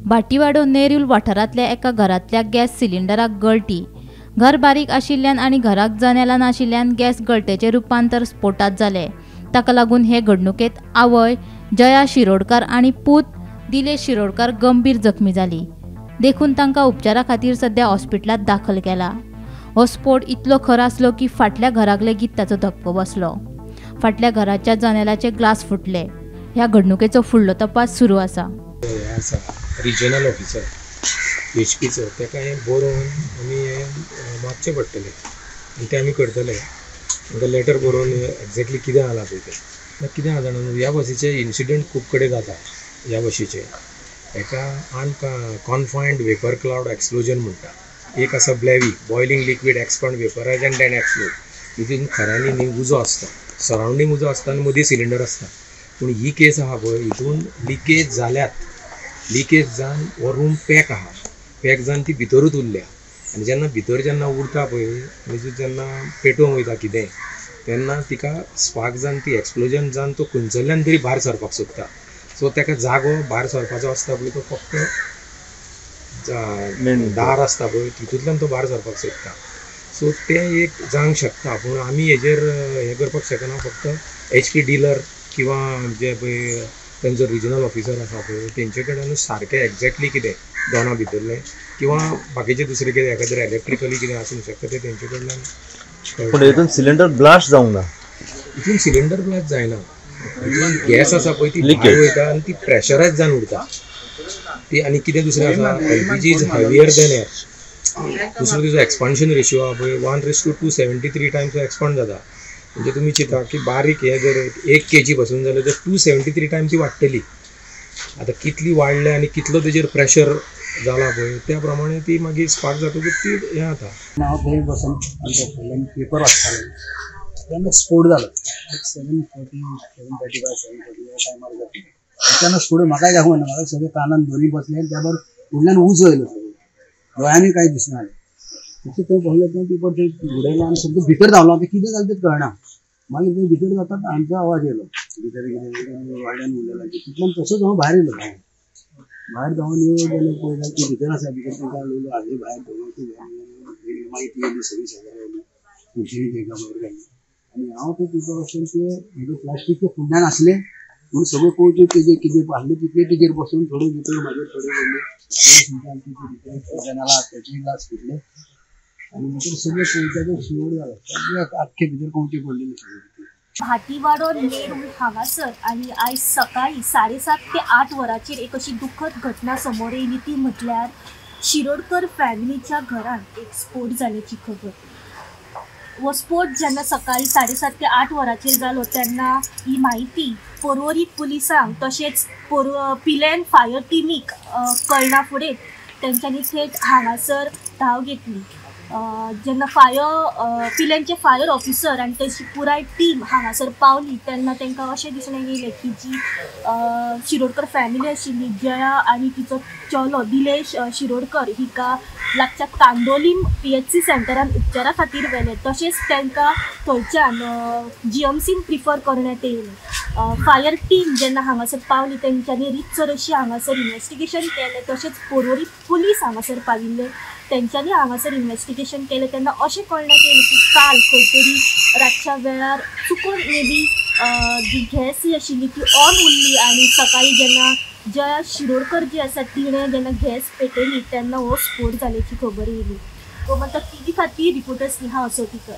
भाटीवाडो नेरूल वाठारांतल्या एका घरांतल्या गॅस सिलिंडराक गळटी. घर बारीक आशिल्ल्यान आनी घराक जनेलां नाशिल्ल्यान गॅस गळटेचें रुपांतर स्फोटांत जालें. ताका लागून हे घडणुकेंत आवय जया शिरोडकर आनी पूत दिलेश शिरोडकर गंभीर जखमी जाली. देखून तांकां उपचारा खातीर सध्या हॉस्पिटलांत दाखल केला. हो स्फोट इतलो खर आसलो की फाटल्या घराक लेगीत ताचो धपको बसलो. फाटल्या घराच्या जनेलाचे ग्लास फुटले. ह्या घडणुकेचो फुडलो तपास सुरू आसा. रिजनल ऑफिसर एचपीचो ताका हें बरोवन आमी हें मागचें पडटलें आनी तें आमी करतले. तांकां लेटर बरोवन एग्जॅक्टली कितें जालां पळय तें. कितें आसा जाणा, ह्या बसीचे इन्सिडंट खूब कडेन जाता. ह्या बशीचे हेका अनकॉन्फायन्ड वेपर क्लावड एक्सप्लोजन म्हणटा. एक आसा BLEVE, boiling liquid expand vaporise and then explode. तितून खऱ्यांनी न्ही उजो आसता, सरावंडींग उजो आसता आनी मदीं सिलिंडर आसता. पूण ही केस आहा पळय, हितून लिकेज जाल्यात, लिकेज जावन हो रूम पॅक आहा, पॅक जावन ती भितरूच उरल्या. आनी जेन्ना भितर जेन्ना उरता पळय आनी जेन्ना पेटोवंक वयता कितें तेन्ना तिका स्पार्क जावन ती एक्सप्लोजन जावन तो खंयसरल्यान तरी भायर सरपाक सोदता. सो ताका जागो भायर सरपाचो आसता पळय, तो फक्त दार आसता पळय तितूंतल्यान तो भायर सरपाक सोदता. सो तें एक जावंक शकता, पूण आमी हेजेर हें करपाक शकना. फक्त एचपी डिलर किंवा जे पळय तेंचो रिजनल ऑफिसर आसा पळय तेंचे कडल्यान सारकें एग्जॅक्टली कितें दोना भितरलें किंवा बाकीचें दुसरें कितें एखाद्रें इलेक्ट्रिकली कितें आसूंक शकता तें तेंचे कडल्यान. पूण हितून सिलिंडर ब्लास्ट जावंक ना. हितून सिलिंडर ब्लास्ट जायना, हितून गॅस आसा पळय ती भायर वयता आनी ती प्रेशरायज जावन उरता ती. आनी कितें दुसरें आसा, LPG is heavier than air. दुसरो तिजो एक्सपान्शन रेशियो आहा पळय 1:273 टायम्स एक्सपांड जाता. म्हणजे तुमी चिंता की बारीक हे जर 1 kg पासून जाल्यार तर 273 टायम्स ती वाडटली. आतां कितली वाडल्या आनी कितलो तेजेर प्रेशर जाला पळय त्या प्रमाणे ती मागीर स्पार्क जातकूच ती हें जाता. हांव थंय बसून आमच्या फुडल्यान पेपर वाचतालो तेन्ना स्फोट जालो. 7:40 7:35 7:40 ह्या टायमार जाता. अचानक स्फोट म्हाकाय दाखोवना, म्हाका सगळें कानान दोनी बसले आनी त्या बरोबर फुडल्यान उजो येयलो, सगळो दोळ्यांनी कांय दिसना. तशें थंय बसले थंय पेपर थंय उडयलो आनी सगळें भितर धांवलो. आतां कितें जालें तें कळना. मागीर थंय भितर जातात आमचो आवाज येयलो, भितर कितें व्हडल्यान उलयला. तितल्यान तसोच हांव भायर येयलो. भायर धांवन येवन गेलो पळयता ती भितर आसा. भितर तांकां उलयलो हाडली भायर धरून ती मागीर ती येयली सगळी शेजारी आयली, खुर्ची तांकां भायर काडली. आनी हांव थंय पेपर वचून ते प्लास्टीकच्या फुडल्यान आसले म्हणून सगळें पळोवचें तेजेर कितें आसलें तितलें तेजेर बसून थोडे भितर म्हाजेर थोडे पडले. जनेलां तेचे ग्लास फुटले आनी भितर सगळें पळोवपाचो शिवर जालो. सगळें आख्खे भितर कंवचे पडलेले सगळे. भाटीवाडो नेरूल हांगासर आनी आयज सकाळी 7:30 ते 8 वरांचेर एक अशी दुखद घटना समोर येयली ती म्हटल्यार शिरोडकर फॅमिलीच्या घरांत एक स्फोट जाल्याची खबर. हो स्फोट जेन्ना सकाळी 7:30 ते 8 वरांचेर जालो तेन्ना ही म्हायती पर्वरी पुलिसांक तशेंच पिलेन फायर टिमीक कळना फुडें तेंच्यांनी थेट हांगासर धांव घेतली. जेन्ना फायर पिलेनचे फायर ऑफिसर आनी तेची पुराय टीम हांगासर पावली तेन्ना तांकां अशें दिसणें येयलें की जी शिरोडकर फॅमिली आशिल्ली जया आनी तिचो चलो दिलेश शिरोडकर हिका लागच्या कांदोलीम PHC सेंटरान उपचारा खातीर व्हेलें. तशेंच तांकां थंयच्यान GMCन प्रिफर करण्यात येयलें. फायर टीम जेन्ना हांगासर पावली तेंच्यांनी रितसर अशी हांगासर इन्वेस्टिगेशन केलें. तशेंच पर्वरी पुलीस हांगासर पाविल्ले, तेंच्यांनी हांगासर इन्वेस्टिगेशन केलें. तेन्ना अशें कळण्यात येयलें की काल खंय तरी रातच्या वेळार चुकून मे बी जी गॅस आशिल्ली ती ऑन उरली आनी सकाळी जेन्ना जया शिरोडकर जी आसा तिणें जेन्ना गॅस पेटयली तेन्ना हो स्फोट जाल्याची खबर येयली. गोमंतक टीव्ही खातीर रिपोर्टर स्नेहा असोटीकर.